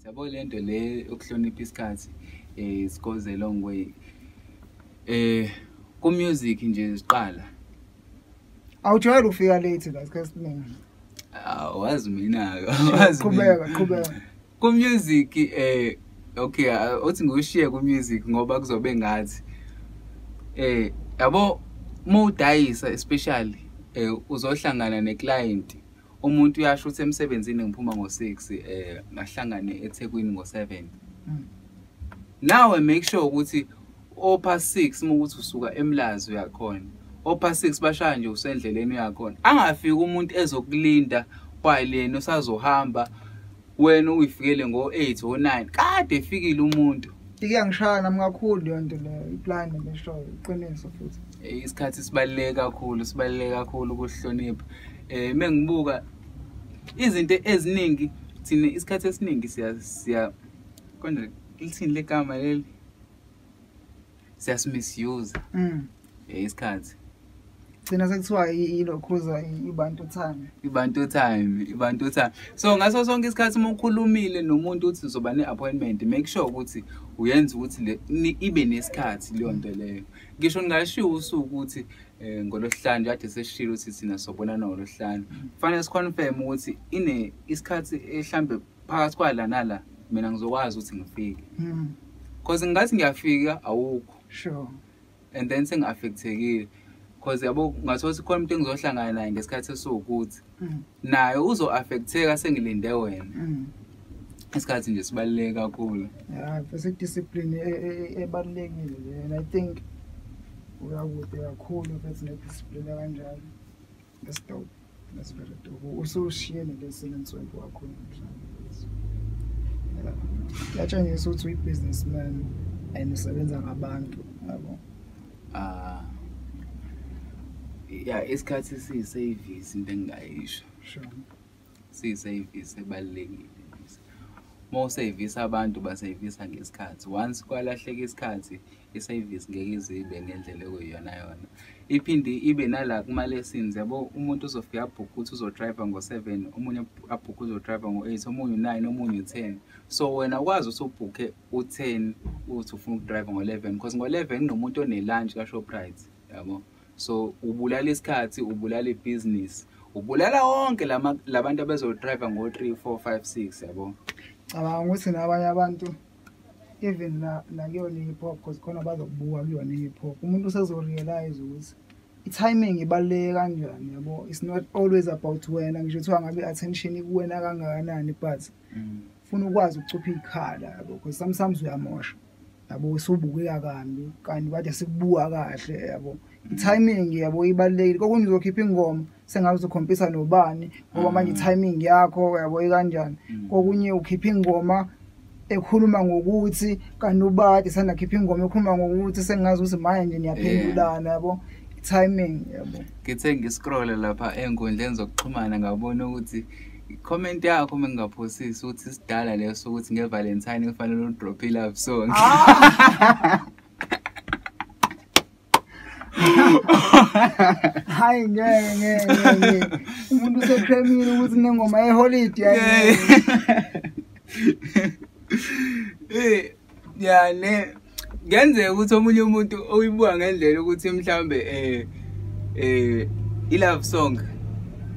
Yabo lento le ukuhlonipha isikhathi, it goes a long way. Ku music nje siqala. Awujwayele ukufika late la isikhathi esiningi. Awazi mina, awazi. Qhubeka, qhubeka. Ku music, okay, uthi ngiwushiye ku music ngoba kuzobe ngathi yabo mawudayisa especially, uzohlangana neclient. Umuntu uyasho ukuthi emsebenzini ngiphuma ngo6, ngahlangane eThekwini ngo7. Nawe make sure ukuthi o past 6 uma ukuthi usuka eMlazi uyakhona. O past 6 bashaya nje usendleleni uyakhona. Angafiki umuntu ezokulinda while yena usazohamba, wena uyifikele ngo8 o9 kade efikile umuntu. Ike ngishaya nami kakhulu leyo nto leyo, iplan ngisho iqiniso futhi. Isikhathi sibaluleke kakhulu, sibaluleke kakhulu ukuhlonipha. Mengibuka izinto eziningi thina isikhathi esiningi siya konje lithini legama leli, siyasimisuse isikhathi. Gcina sekuthiwa ilokhuza ibantu time. Ibantu time, ibantu time. So ngaso sonke isikhathi uma ukhulumile nomuntu uthi uzoba ne-appointment, make sure ukuthi uyenza ukuthi le ibe nesikhathi leyo nto leyo. Ngisho ningashiwo usuku ukuthi ngolwesihlanu, kade sesishilo ukuthi thina sobonana ngolwesihlanu, kufanele siconfirm ukuthi ine isikhathi mhlambe phakathi kwala nala mina ngizokwazi ukuthi ngifike. Because ngathi ngiyafika awukho. And then sengi-affectekile. Because yabo ngathola ukuthi khona umuntu engizohlangana naye ngesikhathi esiwukuthi naye uzo-affecteka sengilinde wena. Isikhathi nje sibaluleke kakhulu. Yeah, bese discipline ebalulekile le, and I think uyakude kakhulu futhi ne-discipline kanjalo. That's dope. That's very dope. Usushiye nelesilenswempu kakhulu namhlanje. Yeah. Kuyatshengisa ukuthi uyi-businessman and usebenza ngabantu, yabo. Ah, yeah, isikhathi siyi-service, into engingayisho. Siyi-service ebalulekile. Uma usevisa abantu basevisa ngesikhathi. Once kwalahleka isikhathi, i-service ngeke ize ibe ngendlela ekuyiyona yona. Iphinde ibe nala kuma-lessons, yabo umuntu uzofika abhukhe ukuthi uzodrayiva ngo-7, omunye abhukhe uzodrayiva ngo-8, omunye u-9, omunye u-10. So wena ukwazi ukuthi ubhukhe u-10 uthi ufuna ukudrayiva ngo-11, because ngo-11 kunomuntu one-lunch ka-Shoprite, yabo. So ubulala isikhathi, ubulala ibhizinisi, ubulala wonke labantu abezodrayiva ngo-3, 4, 5, 6, yabo. Cabanga ukuthi nabanye abantu even na kuyona i-hip hop, because khona bazokubuka kuyona i-hip hop, umuntu usezo-realize ukuthi i-timing ibaluleke kanjani, yabo. It's not always about wena, ngisho kuthiwa ngabe i-attention ikuwena kangakanani, but ufuna ukwazi ukucupha iy'khala, yabo, because sometimes uyamosha, yabo, usubukeka kambi kanti kade sikubuka kahle, yabo. I-timing, yabo, ibalulekile. Kokunye uzokhipha ingoma sengabe uzokhompisa nobani ngoba manje i-timing yakho, yabo, ikanjani. Kokunye ukhipha ingoma ekhuluma ngokuthi kanti ubade sandakhipha ingoma ekhuluma ngokuthi sengazi ukuthi manje niyaphendulana, yabo, i-timing, yabo. Ngithe ngiscrolla lapha ey'nkundleni zokuxhumana ngabona ukuthi i-comment yakho, uma ngingaphosisi, ukuthi isidala leso ukuthi nge-Valentine kufanele udrophe i-love song. Hayi, ngeke, ngeke, ngeke, umuntu usekremile ukuthi nengoma yeholide yayi. Ya ne kuyenzeka ukuthi omunye umuntu oyibuka ngendlela ukuthi mhlambe i-love song,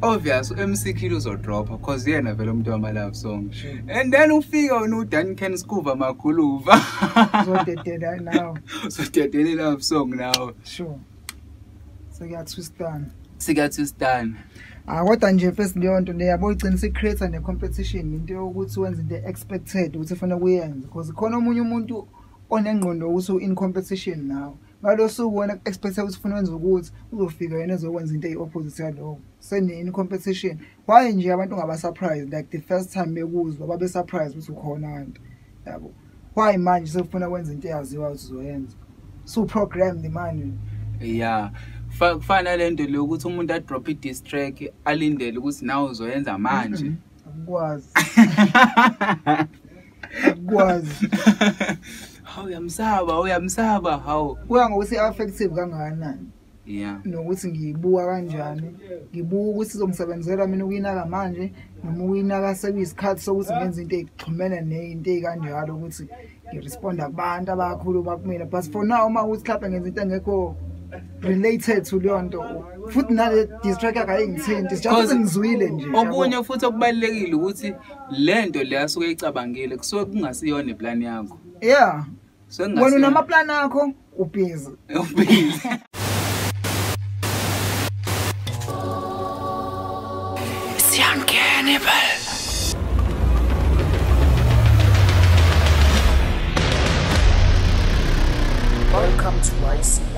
obvious MC Kid uzodropa because yena vele umuntu wama love song. And then ufika wena uDuncan Scuba Makhuluva, uzodedela nawe. Uzodedela i-love song nawe. Sure, sekuyathwistana. Sikathwistana. Ah, kodwa nje first leyo nto le, yabo, igcina isi-create ne-competition, into yokuthi wenze into expected ukuthi ufuna kuyenza, because khona omunye umuntu onengqondo ukuthi u-in competition nawe ngalo suku, wena expected ukuthi ufuna wenza ukuthi uzofika yena ezokwenza into eyi-opposite yaloko, senini competition. Why nje abantu ngaba-surprise, like the first time bekuzwa babe surprise ukuthi ukhona kanti, yabo? Why manje sekufuna kwenza into eyaziwa ukuthi uzoyenza, su-programmed manje? Yeah, kufana lento le ukuthi umuntu adrop i-diss track alindele ukuthi nawe uzoyenza manje. Akukwazi, akukwazi. Hawu, uyamsaba, uyamsaba, hawu. Kuya ngokuthi i-effective kangakanani. Nokuthi ngiyibuka kanjani, ngibuka ukuthi izongisebenzela mina ukuyinaka manje noma ukuyinaka sekuyisikhathi sokuthi ngenze into ey'xhumene ney'nto ey'kanjalo, ukuthi ngiresponda kubantu abakhulu bakumina. But for now, uma ukuthi mhlawumbe ngenza into engekho related to leyo nto, futhi nale diss track yakhe ayingithinti, it's just 'Cause ukuthi ngizwile nje, yabo. Okunye futhi okubalulekile ukuthi le nto le asuke eyicabangile kusuke kungasiyona iplan yakho. Kusuke Wena kungasiyona. unamaplan akho, ubhizi. Ubhizi. Young Cannibal. Welcome to YC.